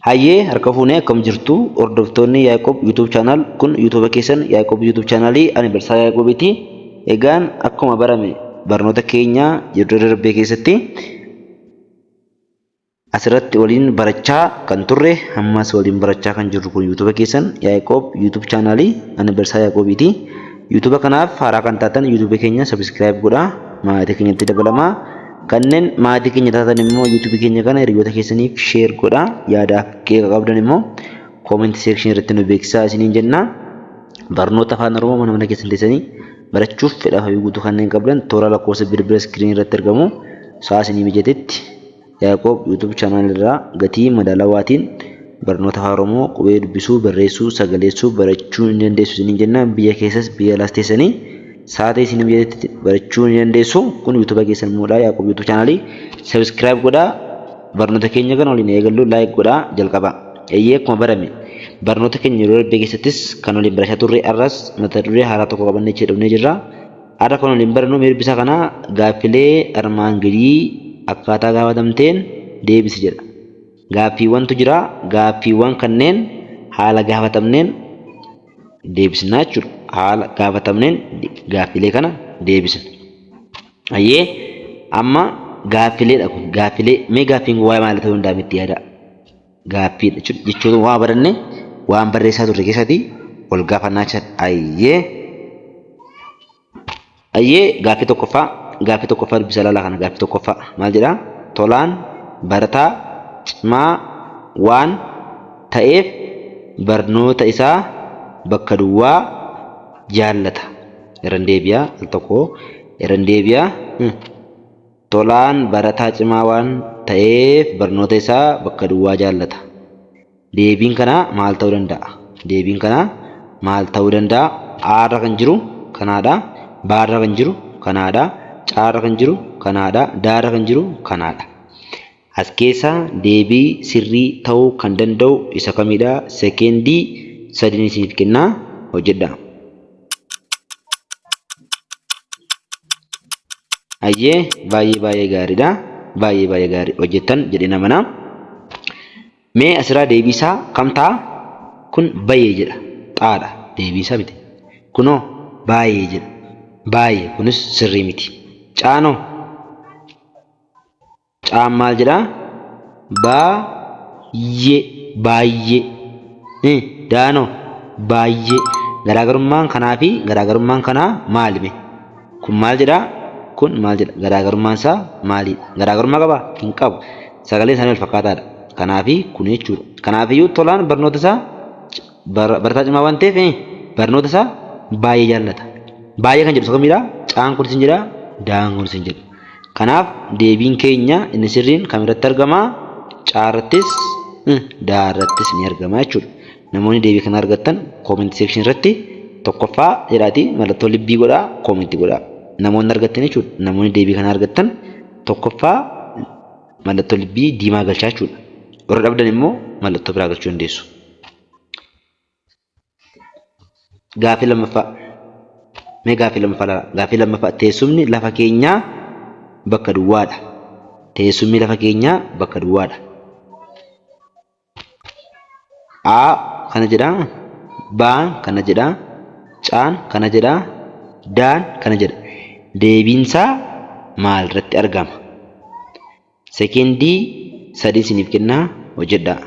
Hayyee harka fuunee akkam jirtu hordoftoonni Yaaqoob YouTube channel kun YouTube keessan Yaaqoob YouTube channel ani Barsiisaa Yaaqoobiiti. Egaan akkuma barame barnoota keenya yeroo darbee keessatti asirratti waliin barachaa kan turre ammas waliin barachaa kan jirru kun YouTube keessan Yaaqoob YouTube channel ani Barsiisaa Yaaqoobiiti. YouTube kanaaf haaraa kan taatan YouTube keenya subscribe godhaa maatii keenyatti dabalamaa. Kanneen maatii keenya taatan immoo YouTube keenya kana hiriyoota keessaniif share godhaa. Yaadaaf qeeqa qabdan immoo comment section irratti nu beeksisaa isiniin jenna. Barnoota afaan Oromoo mana mana keessan teessanii barachuuf fedhaa fi guutuu kanneen qabdan toora lakkoofsa bilbila screen irratti argamu sa'a isinii mijatetti Yaaqoob YouTube channel irraa gatii madaalawaatiin barnoota afaan Oromoo qubee dubbisuu, barreessuu, sagaleessuu barachuu ni dandeessu isiniin jenna. Biyya keessas biyya alaas teessanii sa'aatii isin mijatetti barachuu ni dandeessu. Kun YouTube keessan immoodha Yaaqoob YouTube channel. Subscribe godhaa barnoota keenya kana waliin eegallu like godhaa jalqaba. Eeyyee akkuma barame barnoota keenya yeroo darbee keessattis kan waliin barachaa turre har'as mata duree haaraa tokko qabannee dhufnee jirra. Har'a kan waliin barannu mee dubbisaa kana gaaffilee armaan gadii akkaataa gaafatamteen deebisi jedha. Gaaffiiwwantu jira. Gaaffiiwwan kanneen haala gaafatamneen deebisna jechuudha. Haala gaafatamneen gaaffilee kana deebisna. Hayyee amma gaaffileedha kun gaaffilee mee gaaffiin kun waa'ee maalii ta'uu danda'a mitti yaada. Gaaffiidha jechuudha. Jechoota waa baranne waan barreessaa turre keessatti wal gaafannaa jechuudha. Hayyee. Hayyee gaaffii tokkoffaa gaaffii tokkoffaa dubbisa ilaalaa kana gaaffii tokkoffaa maal jedhaa? Tolaan barataa cimaa waan ta'eef barnoota isaa bakka duwwaa jaallata. Irran deebi'a al tokko irran deebi'a. Tolaan barataa cimaa waan ta'eef barnoota isaa bakka duwwaa jaallata. Deebiin kanaa maal ta'uu danda'a? Deebiin kanaa maal ta'uu danda'a? A irra kan jiru kanaadha. B irra kan jiru kanaadha. C irra kan jiru kanaadha. D irra kan jiru kanaadha. As keessaa deebii sirrii ta'uu kan danda'u isa kamidha? Sekeendii sadiin isiniif kennaa hojjedhaa. Hayyee baay'ee baay'ee gaariidha. Baay'ee baay'ee gaarii hojjettan jedheen amana. Mee asirraa deebii isaa kam ta'a? Kun bayee jedha. Xaadha. Deebii isaa miti. Kunoo baay'ee jedha. Baay'ee kunis sirrii miti. Caanoo Caan maal jedha? Baayyee baayyee. Daanoo baayyee. Garaagarummaan kanaa fi garaagarummaan kanaa maali mee? Kun maal jedha? Kun maal jedha? Garaagarummaan isaa maalidha? Garaagarummaa qabaa? Hin qabu. Sagaleen isaanii wal fakkaataadha. Kanaafi kun jechuudha. Kanaafiyyuu Tolaan barnoota isaa barataa cimaa waan ta'eef barnoota isaa baay'ee jaallata. Baay'ee kan jedhu isa kamidha? Caan kunis hin jedha, daan kunis hin jedha. Kanaaf deebiin keenya inni sirriin kamirratti argama? Caarrattis daarrattis ni argama jechuudha. Namoonni deebii kana argattan comment section irratti tokkoffaa jedhaatii mallattoo libbii godhaa comment godhaa. Namoonni argattan jechuudha. Namoonni deebii kana argattan tokkoffaa mallattoo libbii diimaa galchaa jechuudha. Warra dhabdan immoo mallattoo biraa galchuu dandeessu. Gaaffii lammaffaa. Mee gaaffii lammaffaa ilaalaa. Gaaffii lammaffaa teessumni lafa keenyaa bakka duwwaadha. Teessumni lafa keenyaa bakka duwwaadha. A kana jedha. B kana jedha. C kana jedha. D kana jedha. Deebiinsaa maal irratti argama? Sekeendii 3 isiniif kennaa hojjedhaa.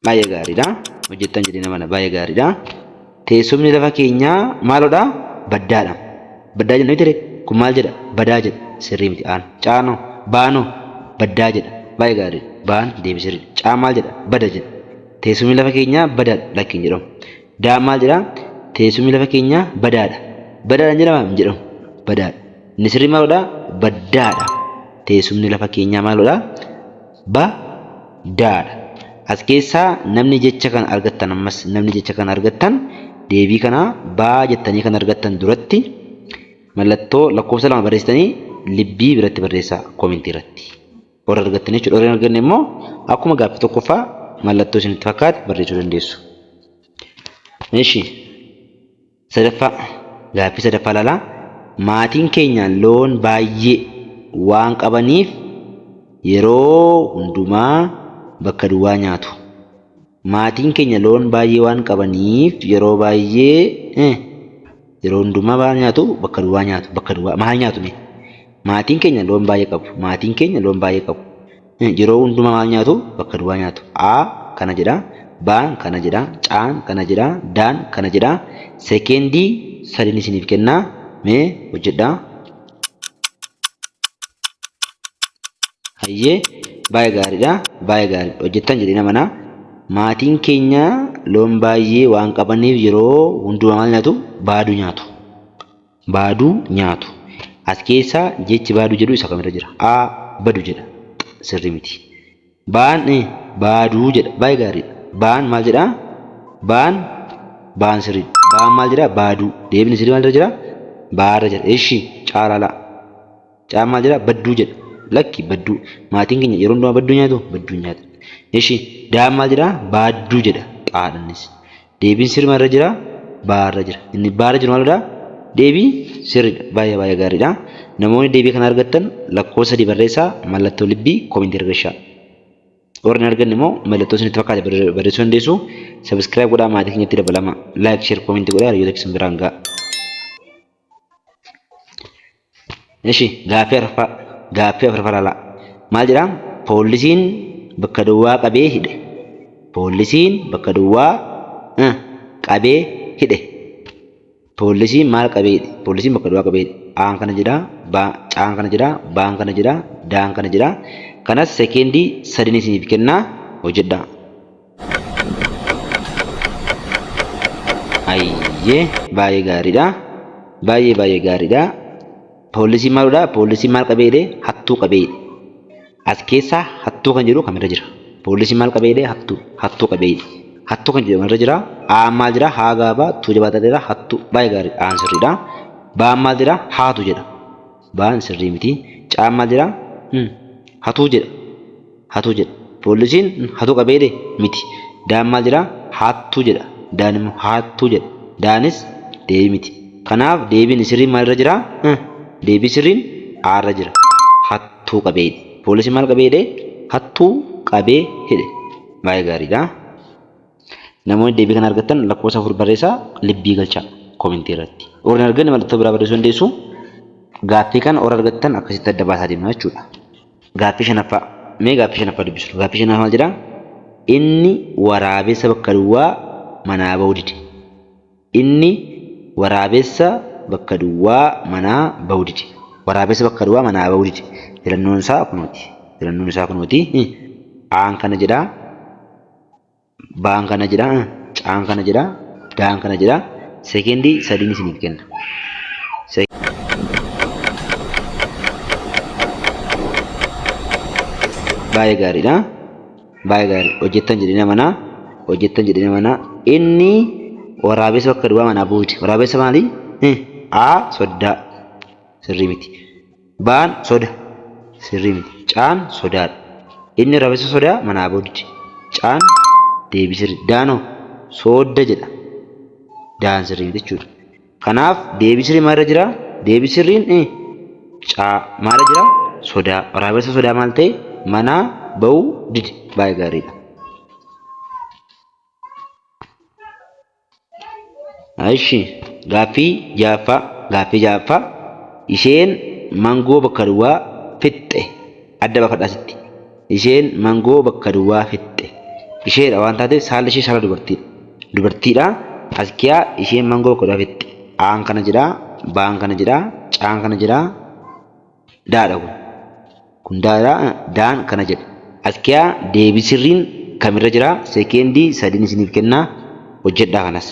Baay'ee gaariidha. Hojjettan jedhee namana baay'ee gaariidha. Teessumni lafa keenyaa maalodha? Baddaadha. Baddaa jenna miti kun maal jedha? Badaa jedha. Sirrii miti aan. Caanoo. Baanoo. Baddaa jedha. Baay'ee gaariidha. Baan deebii sirriidha. Caan maal jedha? Bada jedha. Teessumni lafa keenyaa badaadha lakki hin jedhamu. Daan maal jedha? Teessumni lafa keenyaa badaadha. Badaadha hin jedhamaa? Hin jedhamu. Badaadha. Inni sirrii maalodha? Baddaadha. Teessumni lafa keenyaa maalodha? Baddaadha. As keessaa namni jecha kana argattan ammas namni jecha kana argattan deebii kana baa jettanii kan argattan duratti mallattoo lakkoofsa lama barreessitanii libbii biratti barreessaa koomentii irratti. Warra argattan jechuudha. Warra hin arganne immoo akkuma gaaffii tokkoffaa mallattoo isinitti fakkaate barreessuu dandeessu. Eshi. Sadaffaa, Gaaffii sadaffaa ilaalaa. Maatiin keenya loon baay'ee waan qabaniif yeroo hundumaa bakka duwwaa nyaatu. Maatiin keenya loon baay'ee waan qabaniif yeroo baay'ee yeroo hundumaa maal nyaatu? Bakka duwwaa nyaatu. Bakka duwwaa maal nyaatu mee? Maatiin keenya loon baay'ee qabu. Maatiin keenya loon baay'ee qabu. Yeroo hundumaa maal nyaatu? Bakka duwwaa nyaatu. A kana jedha. B kana jedha. C kana jedha. D kana jedha. Sekeendii sadiin isiniif kennaa. Mee hojjedhaa. Hayyee baay'ee gaariidha. Baay'ee gaariidha. Hojjettan jedhee namana. Maatiin keenya loon baay'ee waan qabaniif yeroo hundumaa maal nyaatu? Baaduu nyaatu. Baaduu nyaatu. As keessaa jechi baaduu jedhu isa kamirra jira? A. Badu jedha. Sirrii miti. Baan baaduu jedha. Baay'ee gaariidha. Baan maal jedha? Baan baan sirriidha. Baan maal jedha? Baaduu. Deebiin sirrii maalirra jira? Baarra jira. Eshi caalaalaa. Caan maal jedha? Badduu jedha. Lakki badduu. Maatiin keenya yeroo hundumaa badduu nyaatu? Badduu hin nyaatan. Eshi daan maal jedha? Baadduu jedha. Xaadhannis. Deebiin sirrii maalirra jira? Baarra jira. Inni baarra jiru maalidha? Deebii sirriidha. Baay'ee baay'ee gaariidha. Namoonni deebii kana argattan lakkoofsa sadii barreessaa mallattoo libbii koomentii irra gashaa. Warri hin arganne immoo mallattoo isinitti fakkaate barreessuu dandeessu. Sabiskiraayib godhaa maatii keenyatti dabalama. Laayik, sheer, koomentii godhaa hiriyoota keessan biraan ga'a. Ishi gaaffii arfaffaa gaaffii afuraffaa ilaalaa. Maal jedhaa? Poolisiin bakka duwwaa qabee hidhe. Poolisiin bakka duwwaa qabee hidhe. Poolisiin maal qabee hidhe? Poolisiin bakka duwwaa qabee hidhe. Aan kana jedhaa, Caan kana jedhaa, Baan kana jedhaa, Daan kana jedhaa. Kanas sekeendii sadiin isiniif kennaa hojjedhaa. Ayyee baay'ee gaariidha. Baay'ee baay'ee gaariidha. Poolisiin maal godha? Poolisiin maal qabee hidhe? Hattuu qabee hidhe. As keessaa hattuu kan jedhu kamirra jira? Poolisiin maal qabee hidhe? Hattuu. Hattuu qabee hidhe. Hattuu kan jedhu kamirra jira? Aan maal jira? Haa gaabaa tuu jabaataa dheeraa hattuu. Baay'ee gaariidha. Aan sirriidha. Baan maal jedha? Haatu jedha. Baan sirrii miti. Caan maal jedha? Hatuu jedha. Hatuu jedha. Poolisiin hatuu qabee hidhe miti. Daan maal jedha? Haattuu jedha. Daan immoo haattuu jedha. Daanis deebii miti. Kanaaf deebiin sirriin maalirra jira? Deebii sirriin aarra jira. Hattuu qabee hidhe. Poolisiin maal qabee hidhe? Hattuu qabee hidhe. Baay'ee gaariidha. Namoonni deebii kana argattan lakkoofsa afur barreessaa libbii galchaa koomentii irratti. Warri hin arganne mallattoo biraa barreessuu dandeessu. Gaaffii kana warra argattan akkasitti adda baasaa deemna jechuudha. Gaaffii shanaffaa. Mee gaaffii shanaffaa dubbisnu. Gaaffii shanaffaa maal jedhaa? Inni waraabessa bakka duwwaa manaa ba'uu dide. Inni waraabessa bakka duwwaa manaa ba'uu dide. Waraabessa bakka duwwaa manaa ba'uu dide. Filannoon isaa kunooti. Filannoon isaa kunooti. Aan kana jedhaa. Baan kana jedha, Caan kana jedha, Daan kana jedha. Sekeendii sadiin isiniif kenna. Baay'ee gaariidha. Baay'ee gaarii. Hojjettan jedhee amanaa. Hojjettan jedhee amanaa. Inni waraabessa bakka duwwaa manaa buuti. Waraabessa maali? A soddaa. Sirrii miti. Baan soda. Sirrii miti. Caan sodaadha. Inni waraabessa sodaa manaa booddi. Caan deebii sirrii. Daanoo soodda jedha. Daan sirrii miti jechuudha. Kanaaf deebii sirrii maalirra jira? Deebii sirriin caa maalirra jira? Sodaa. Waraabessa sodaa maal ta'e? Manaa ba'uu dide. Baay'ee gaariidha. Ishi gaaffii ja'affaa gaaffii ja'affaa isheen mangoo bakka duwwaa fixxe adda baafadhaa sitti isheen mangoo bakka duwwaa fixxe isheedha waan taateef saalli ishee saala dubartiidha dubartiidha askiyaa isheen mangoo bakka duwwaa fixxe aan kana jedhaa baan kana jedhaa caan kana jedhaa daadha kun. Kun daadha daan kana jedha. Askiyaa deebii sirriin kamirra jira? Sekeendii sadiin isiniif kennaa hojjedhaa kanas.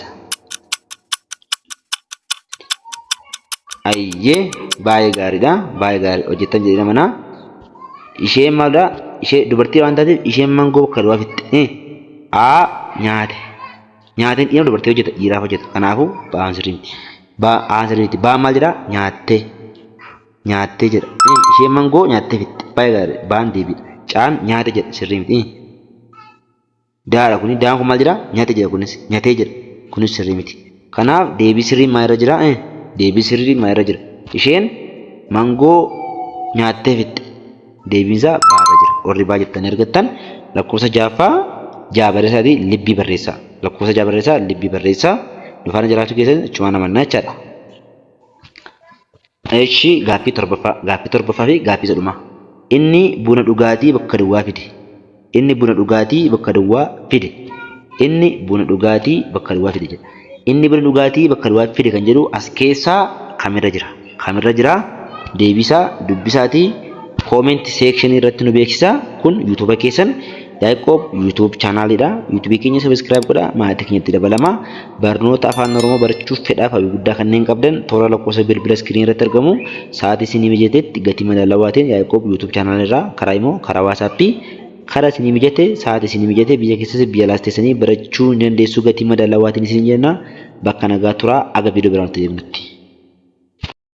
Ayyee baay'ee gaariidha. Baay'ee gaarii hojjettan jedhee namana. Isheen maalidha? Ishee dubartii waan taateef isheen mangoo bakka duwwaa fixxe. A nyaate. Nyaateen dhiira dubartii hojjeta dhiiraaf hojjeta. Kanaafuu ba'aan sirrii miti. Ba'aan sirrii miti. Ba'aan maal jedhaa? Nyaattee. Nyaattee jedha. Isheen mangoo nyaattee fixxe. Baay'ee gaarii. Ba'aan deebiidha. Caan nyaate jedha sirrii miti. Daadha kuni. Daan kun maal jedhaa? Nyaate jedha kunis. Nyatee jedha. Kunis sirrii miti. Kanaaf deebii sirriin maal irra jira? Deebii sirriin maal irra jira? Isheen mangoo nyaattee fixxe. Deebiin isaa baarra jira. Warri baa jettanii argattan lakkoofsa ja'affaa ja'a barreessaatii libbii barreessaa. Lakkoofsa ja'a barreessaa libbii barreessaa. Nu faana jiraachuu keessan achumaan amannaa jechaadha. Eshi gaaffii torbaffaa gaaffii torbaffaa fi gaaffii isa dhumaa. Inni buna dhugaatii bakka duwwaa fide. Inni buna dhugaatii bakka duwwaa fide. Inni buna dhugaatii bakka duwwaa fide jedha. Inni buna dhugaatii bakka duwwaa fide kan jedhu as keessaa kamirra jira? Kamirra jira? Deebisaa dubbisaatii comment section irratti nu beeksisaa. Kun YouTube keessan Yaaqoob YouTube channelidha. YouTube keenya subscribe godhaa maatii keenyatti dabalamaa. Barnoota Afaan Oromoo barachuuf fedhaaf hawwii guddaa kanneen qabdan toora lakkoofsa bilbila iskiriinii irratti argamu sa'aatii isinii mijatetti gatii madaalawaa ta'een Yaaqoob YouTube channel irraa karaa imo, karaa WhatsApp, karaa isinii mijate sa'aatii isinii mijate biyya keessas biyya alaas teessanii barachuu ni dandeessu gatii madaalawaatiin isin jenna. Bakka nagaa turaa aga viidiyoo biraan walitti deebinutti.